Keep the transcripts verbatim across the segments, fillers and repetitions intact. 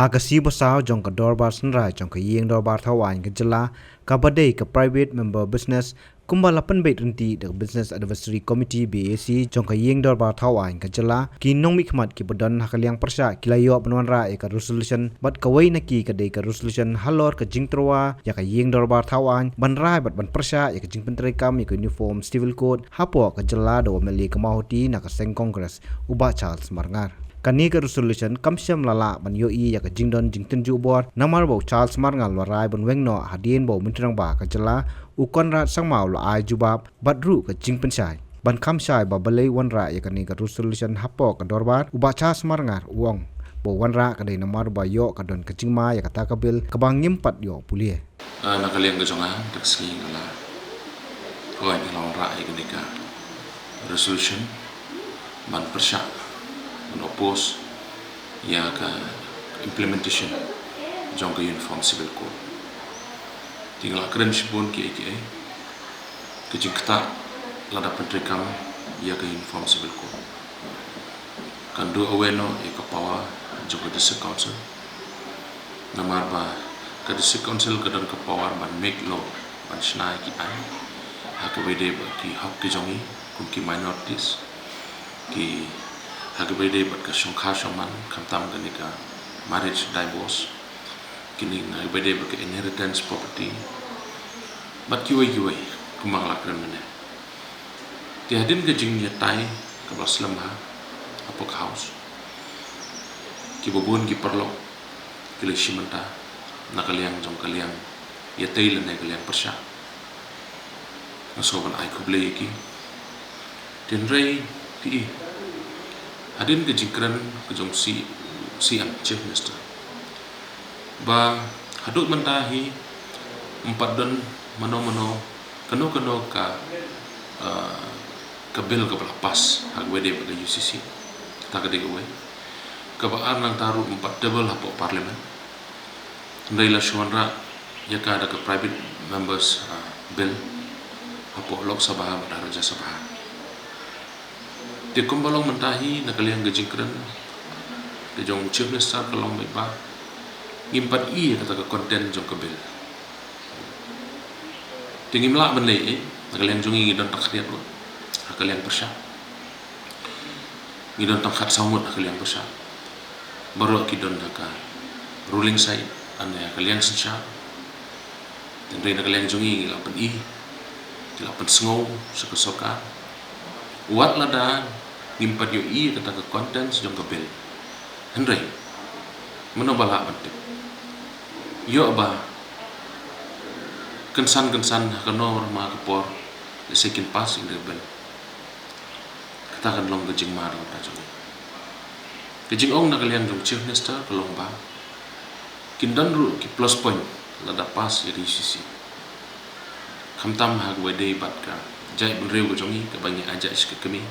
Ha ka sngi ba saw jong ka dorbar synrai jong ka ïing dorbar thaw aiñ ka jylla, kaba dei ka private member business, kumba la pynbeit ryntih da ka Business Advisory Committee B A C jong ka ïing dorbar thaw aiñ ka jylla, ki nongmihkhmat kiba don ha ka liang pyrshah ki la ïoh ban wanrah ïa ka resolution, bad kawei na ki ka dei ka resolution halor ka jingtyrwa ïa ka ïing dorbar thaw aiñ ban rai bad ban pyrshah ïa ka jingpyntreikam ïa ka Uniform Civil Code hapoh ka jylla da u M L A ka Mawhati na ka seng Congress, u Bah Charles Marngar. Kane ka resolution kam shym la lah ban ïohi ïa ka jingdon jingtynjuh bor, namar ba u Charles Marngar u la rai ban weng noh hadien ba u Myntri Rangbah ka jylla, u Conrad Sangma, u la ai jubab bad ruh ka jingpynshai ban kham shai ba balei wanrah ïa kane ka resolution hapoh ka dorbar. U Bah Charles Marngar u ong ba u wanrah ka dei namar ba ïoh ka don ka jingma ïa kata ka bill kaba ngim pat ïoh pule. Ah, na ka liang ka jong nga, ka sngi nga la, ko nga la wanrah ïa kane ka resolution ban pyrshah, ban oppose ïa ka implementation jong ka Uniform Civil Code. Te nga la kren shibun kiei kiei, ka jingktah lada pyntreikam ïa ka Uniform Civil Code. Kan duh away noh ïa ka power jong ka District Council. Namar ba ka District Council ka don ka power ban make law, ban shna ïa ki aiñ ha kaba ïadei bad ki hok ki jong ngi kum ki minorities, ki ha kaba ïadei bad ka shongkha shongman, khamtam kane ka marriage divorce, kine ha kaba ïadei bad ka inheritance property, bad kiwei kiwei kumba nga la kren mynne. Te hadien ka jingïatai kaba la slem ha, hapoh ka House, kiba bun ki paralok ki la shim bynta na ka liang jong ka liang ïatai lane ka liang pyrshah. Nga sngew ban ai khublei ïa ki. Te hynrei phi i, hadien ka jingkren ka jong C, C M, Chief Minister, ba haduh mynta hi ym pat don mano mano, kano kano ka, ah, ka bill kaba la pass ha kaba ïadei bad ka U C C. Kata ka dei kawei. Kaba ar, nangta ruh ym pat table hapoh Parliament. Hynrei la shu wanrah ïa ka da ka private members, ah, bill hapoh Lok Sabha bad ha Rajya Sabha. Te kumba long mynta hi, na ka liang ka jingkren ka jong Chief Minister ka long ba ngim pat i ïa kata ka content jong ka bill. Te ngim lah ban leh ei, na ka liang jong ngi ngi don tang khyndiat bha ha ka liang pyrshah. Ngi don tang khatsaw ngut ha ka liang pyrshah. Baroh ki don ha ka ruling side, lane ha ka liang synshar. Te hynrei na ka liang jong ngi ngi la pyni, ngi la pynsngew sha ka sorkar. Wat lada ngim pat ïohi ïa kata ka contents jong ka bill, hynrei mano ba lah ban tip? Ïoh ba kynsan kynsan ha kano ruh ma ka por, lehse kin pass ïa kane ka bill. Kata kan long ka jingma da ka bynta jong ngi. Ka jingong na ka liang jong Chief Minister ka long ba kin don ruh ki plus point lada pass ïa ka U C C. Khamtam ha kaba ïadei bad ka jaitbynriew ka jong ngi kaba ngi aiti sha ka kmie.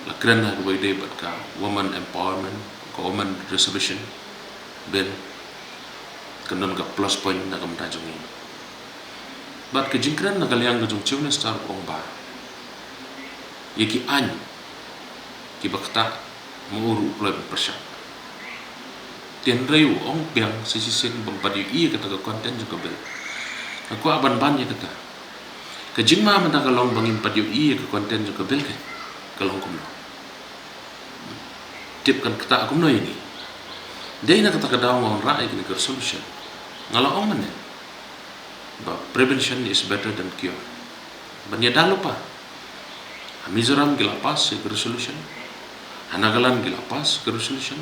La kren ha kaba ïadei bad ka woman empowerment, ka woman reservation bill. Kan don ka plus point na ka bynta jong ngi. Bad ka jingkren na ka liang ka jong Chief Minister u ong ba ïa ki aiñ kiba ktah, ma u ruh u kloi ban pyrshah. Te hynrei u ong biang shisien ba ym pat ïohi ïa kata ka content jong ka bill. Nga kwah ban ban ïa kata. Ka jingma mynta ka long ba ngim pat ïohi ïa ka content jong ka bill, ka long kumno? Tip kan ktah kumno ïa ngi? Dei na kata ka daw nga wanrah ïa kane ka resolution. Nga la ong mynne ba prevention is better than cure. Ban ïada lypa, ha Mizoram ki la pass ïa ka resolution, ha Nagaland ki la pass ïa ka resolution,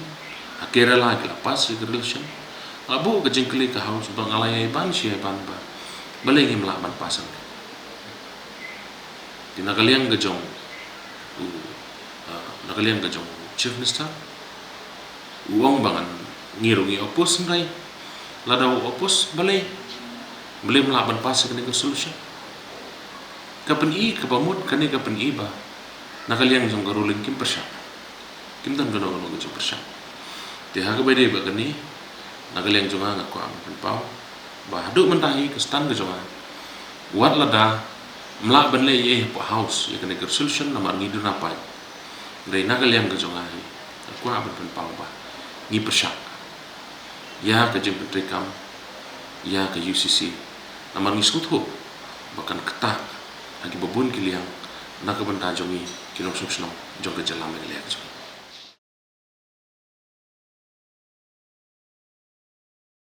ha Kerala ki la pass ïa ka resolution. Nga buh ka jingkylli ha ka House ba nga la ïai ban shi ïai ban ba balei ngim lah ban pass ïa kane. Te na ka liang ka jong u, ah, na ka liang ka jong u Chief Minister, u ong ba ngan, ngi ruh ngi oppose, hynrei lada u oppose, balei, balei ym lah ban pass ïa kane ka resolution? Ka pyni, kaba mut kane ka pyni ba na ka liang jong ka ruling kim pyrshah. Kim don kano kano ka jingpyrshah. Te ha kaba ïadei bad kane, na ka liang jong nga nga kwah ban pynpaw ba haduh mynta hi ka stand ka jong nga, wat lada ym lah ban leh ei ei hapoh House ïa kane ka resolution namar ngi don ha paid. Hynrei na ka liang ka jong nga hi, nga kwah ban pynpaw ba ngi pyrshah. ïa ka jingpyntreikam ïa ka U C C. Namar ngi sngewthuh ba kan ktah ha kiba bun ki liang na ka bynta jong ngi ki nongshong shnong jong ka jylla Meghalaya ka jong ngi.